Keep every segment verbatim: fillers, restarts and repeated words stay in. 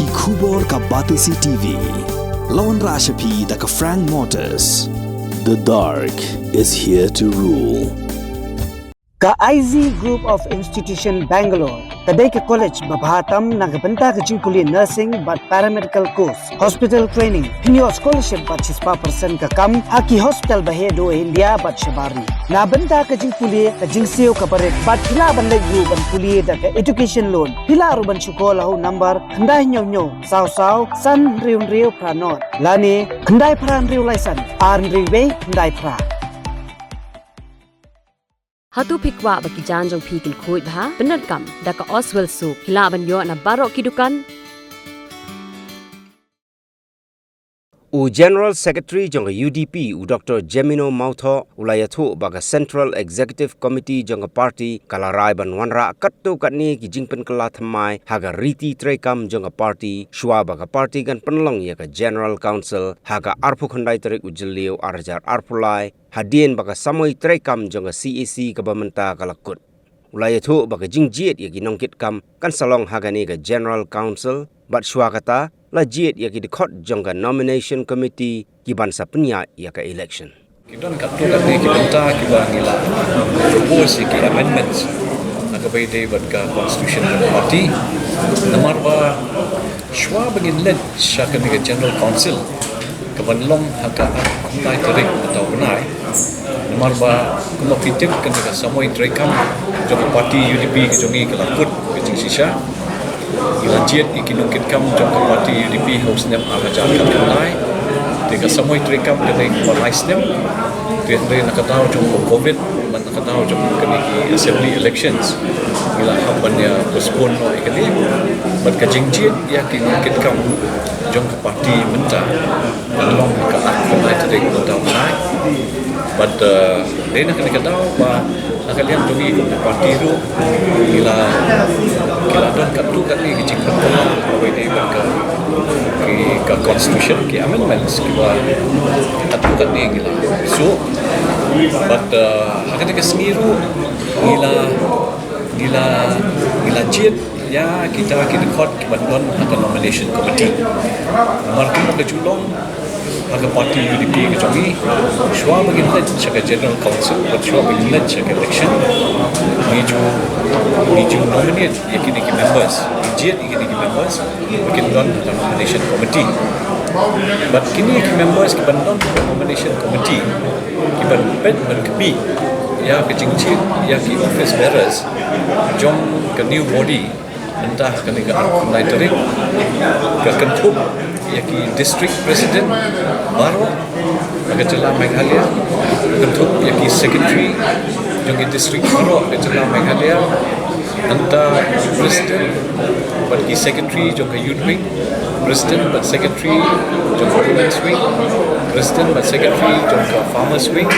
Ki khubor ka Batesi T V. La wanrah sha phi da ka Frank Motors. The dark is here to rule. Ka I Z Group of Institution Bangalore ka dei ka college ba bha tam na ka bynta ka jingpule nursing bad paramedical course, hospital training, pynïoh scholarship bad shispah percent ka kam ha ki hospital ba heh duh India bad shabar ri. Na bynta ka jingpule ka jingsiew kaba rit bad phi lah ban leit ruh ban pule da ka education loan. Phi lah ruh ban shu call ha u number khyndai hynñiew hynñiew saw saw san hynriew hynriew phra nod lane khyndai phra hynriew lai san ar hynriew wei khyndai phra. Hato phi kwah ba ki jaiñ jong phi kin khuid bha? Pyndonkam da ka Oswell Soap. Phi lah ban ïoh na baroh ki dukan. U General Secretary jong ka U D P, u Doctor Jemino Mawthoh, u la ïathuh ba ka Central Executive Committee jong ka party ka la rai ban wanrah katto katne ki jingpynkylla thymmai ha ka riti treikam jong ka party, shuwa ba ka party kan pynlong ïa ka General Council ha ka arphew khyndai tarik u Jylliew ar hajar arphew lai, hadien ba ka samoi treikam jong ka C E C kaba mynta ka la kut. U la ïathuh ba ka jingjied ïa ki nongkitkam kan sa long ha kane ka General Council, bad shuwa kata la jied ïa ki dkhot jong ka Nomination Committee ki ban sa pynïaid ïa ka election. Ki don katto katne ki bynta kiba ngi la propose ïa ki amendments na kaba ïadei bad ka constitution ka party. Namar ba shuwa ba ngin leit sha kane ka General Council, ka ban long ha ka arphew khyndai tarik mynta u bnai. Namar ba kumba phi tip, kane ka samoi treikam jong ka party U D P ka jong ngi ka la kut ka jingshisha. Ngi la jied ïa ki nongkitkam jong ka party U D P ha u snem ar hajar khatkhyndai. Te ka samoi treikam ka dei kumba lai snem. Te hynrei na ka daw jong ka covid bad na ka daw jong kane ki assembly elections, ngi la hap ban ïa postpone noh ïa kane. Bad ka jingjied ïa ki nongkitkam jong ka party mynta ka long ka arphew khyndai tarik mynta u bnai. Bad, eh, dei na kane ka daw ba na ka liang jong ngi kum ka party ruh ngi la, ngi la don katto katne ki jingpynkylla kaba ïadei bad ka, ki, ka constitution, ki amendments kiba katto katne ngi la shu. Bad, eh, ha kane ka sngi ruh ngi la, ngi la, ngi la jied ïa kita ki dkhot kiban don ha ka nomination committee. Namar kumba ka ju long ha ka party U D P ka jong ngi, shuwa ba ngin leit sha ka General Council bad shuwa ba ngin leit sha ka election, ngi ju, ngi ju nominate ïa kine ki members, ngi jied ïa kine ki members ba kin don ha ka nomination committee. Bad kine ki members kiban don ha ka nomination committee kiban peit ban khmih ïa ka jingjied ïa ki office bearers jong ka new body mynta ha kane ka arphew khyndai tarik, ka kynthup ïa ki district president baroh ha ka jylla Meghalaya, ka kynthup ïa ki secretary jong ki district baroh ha ka jylla Meghalaya, nangta president bad ki secretary jong ka youth wing, president bad secretary jong ka women's wing, president bad secretary jong ka farmers wing,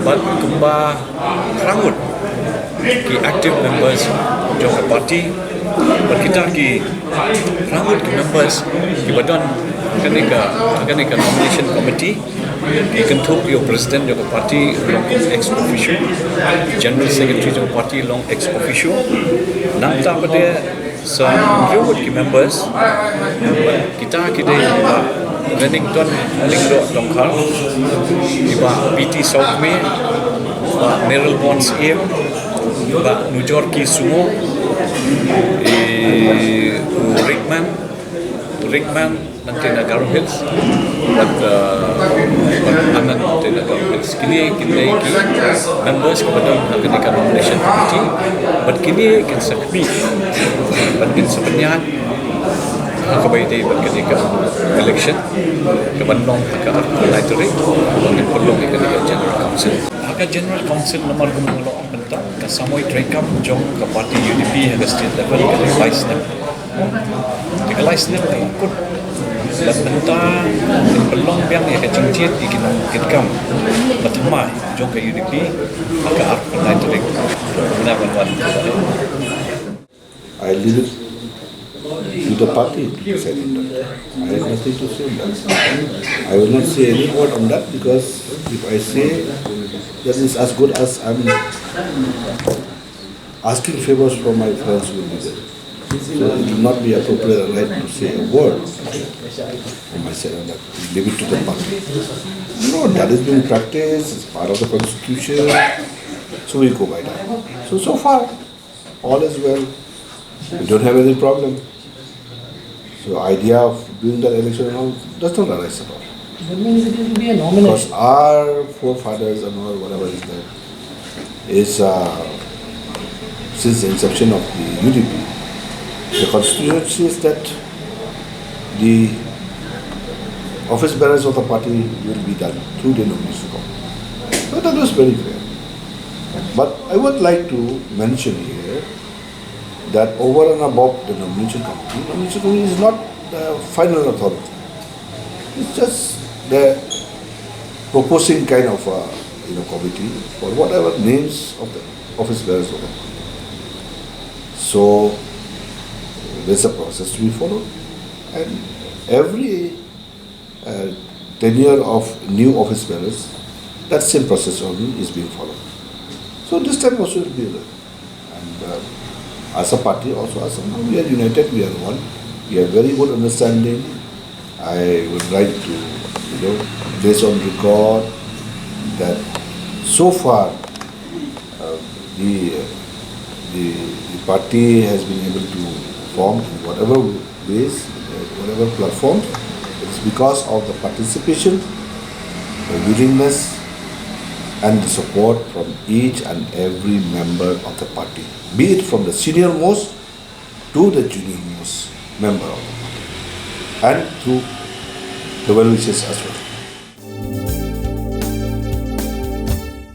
bad kumba phra ngut ki active members jong ka party, bad kita ki phra ngut ki members kiba don kane ka, kane ka nomination committee, ki kynthup ïa u president jong ka party long kum ex officio, general secretary jong ka party long ex officio, nangta pat de sa hynriew ngut ki members, kita ki dei Bah Renikton Lyngdoh Dongkhar, i Bah P T Sawkmie, Bah Mayralborn Syiem, Bah Nujorki Sungoh, i u Rickman, u Rickman, nangta na Garo Hills, bad, uh, bad Anand nangta na Garo Hills. Kine, kine ki members kiba don ha kane ka nomination committee, bad kine kin sa khmih, bad kin sa pynïaid ha kaba ïadei bad kane ka election kaban long ha ka arphew lai tarik, ba ngin pynlong ïa kane ka General Council. Ha ka General Council namar kumba nga la ong mynta, ka samoi treikam jong ka party U D P ha ka state level ka dei lai snem. Te ka lai snem ka la kut. Bad mynta ngin pynlong biang ïa ka jingjied ïa ki nongkitkam ba thymmai jong ka U D P ha ka arphew lai tarik. Mynta ban wan. I leave it to the party to decide on that. I have nothing to say on that. I will not say any word on that because if I say, that is as good as I'm asking favors from my friends who will be there. So it will not be appropriate, right, to say a word from my side on that. Leave it to the party. No, that is being practiced, it's part of the constitution. So we go by that. So, so far, all is well. We don't have any problem. So idea of doing that election and all does not arise at all. That means it will be a nomination. Because our forefathers and all, whatever is there, is, uh, since the inception of the U D P, the constitution says that the office bearers of the party will be done through the nomination committee. So that was very clear. But I would like to mention here that over and above the nomination committee, nomination committee is not the final authority. It's just the proposing kind of a, you know, committee for whatever names of the office bearers of the party. So there's a process to be followed, and every uh, tenure of new office bearers, that same process only is being followed. So this time also it will be there. And uh, as a party also, as a, we are united, we are one. We have very good understanding. I would like to, you know, place on record that so far uh, the, the the party has been able to form in whatever ways, uh, whatever platforms. It's because of the participation, the willingness, and the support from each and every member of the party, be it from the senior most to the junior most member of the party, and through the well wishers as well.